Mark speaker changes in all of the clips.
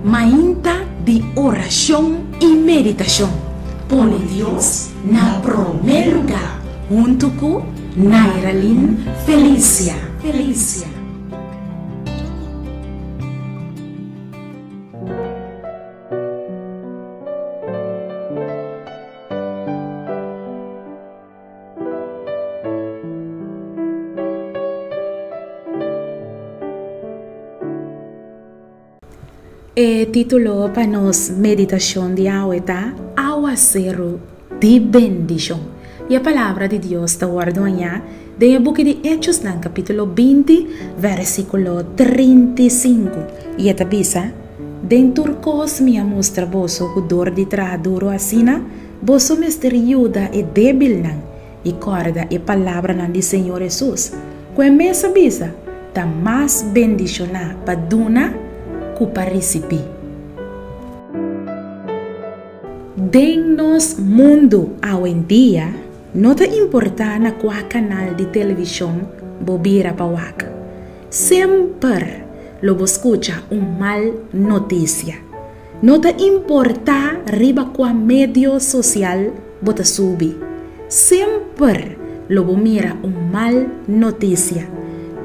Speaker 1: Mainta di orashon i meditashon. Pone Dios na promé lugá huntu ku Nairalyn Felicia. Felicia. E título pa nos meditashon di awe ta Awaseru di Bendishon. I e Palabra di Dios ta wòrdu hañá den e buki di Hechosnan kapítulo 20, vèrsikulo 35, i e ta bisa, Den tur kos mi a mustra boso ku dor di traha duru asina, boso mester yuda e débilnan i kòrda e palabranan di Señor Hesus, ku e mes a bisa, Ta mas bendishoná pa duna ku pa risibí. Den nos mundu awendia, no ta importá na kua kanal di televishon bo bira pa wak, semper lo bo skucha un mal notisia. No ta importá riba kua medio sosial bo ta subi, semper lo bo mira un mal notisia.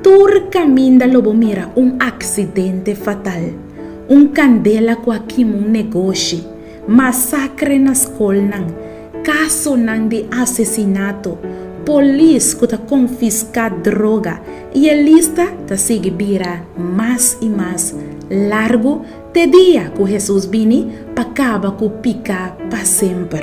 Speaker 1: Tur kaminda lo bo mira un aksidente fatal, un kandela ku a kima un negoshi, masakre na skolnan, kasonan di asesinato, polis ku ta konfiská droga i e lista ta sigui bira mas i mas largu Te dia ku Hesus bini pa kaba ku piká pa semper.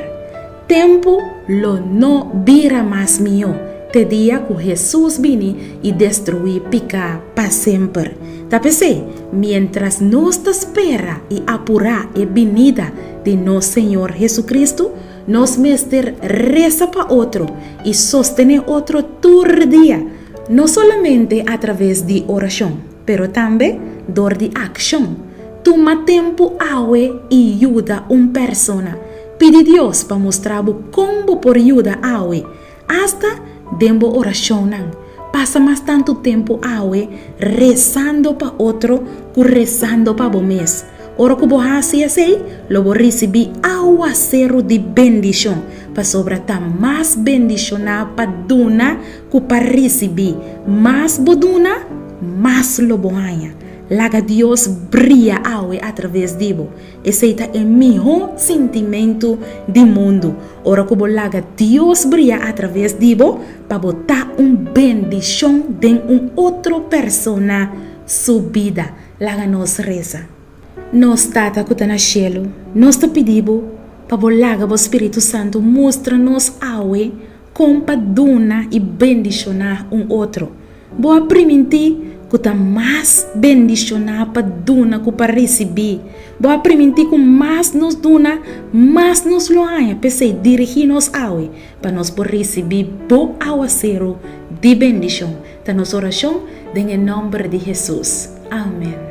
Speaker 1: Tempu lo no bira mas mihó te dia ku Hesus bini i destruí piká pa semper. Ta p'esei, miéntras nos ta spera i apurá e binida di nos Señor Hesukristu, nos mester resa pa otro i sostené otro tur dia, no solamente atraves di orashon. Pero tambe dor di akshon. Tuma tempu awe i yuda un persona. Pidi Dios pa mustra bo kon bo por yuda awe, asta den bo orashonnan. Pasa mas tantu tempu awe resando pa otro ku resando pa bo mes. Ora ku bo hasi esei, lo bo risibí awaseru di bendishon, pasobra ta mas bendishoná pa duna ku pa risibí. Mas bo duna, mas lo bo haña. Laga Dios bria awe atraves di bo. Esei ta e mihó sintimentu di mundu, ora ku bo laga Dios bria atraves di bo pa bo ta un bendishon den un otro persona su bida. Laga nos resa. Nos Tata ku ta na shelu, nos ta pidi bo pa bo laga bo Spiritu Santu mustra nos awe kon pa duna i bendishoná un otro. Bo a primintí ku ta mas bendishoná pa duna ku pa risibí. Bo a primintí ku mas nos duna, mas nos lo haña. P'esei, dirigí nos awe pa nos por risibí bo awaseru di bendishon. Ta nos orashon den e nòmber di Hesus. Amen.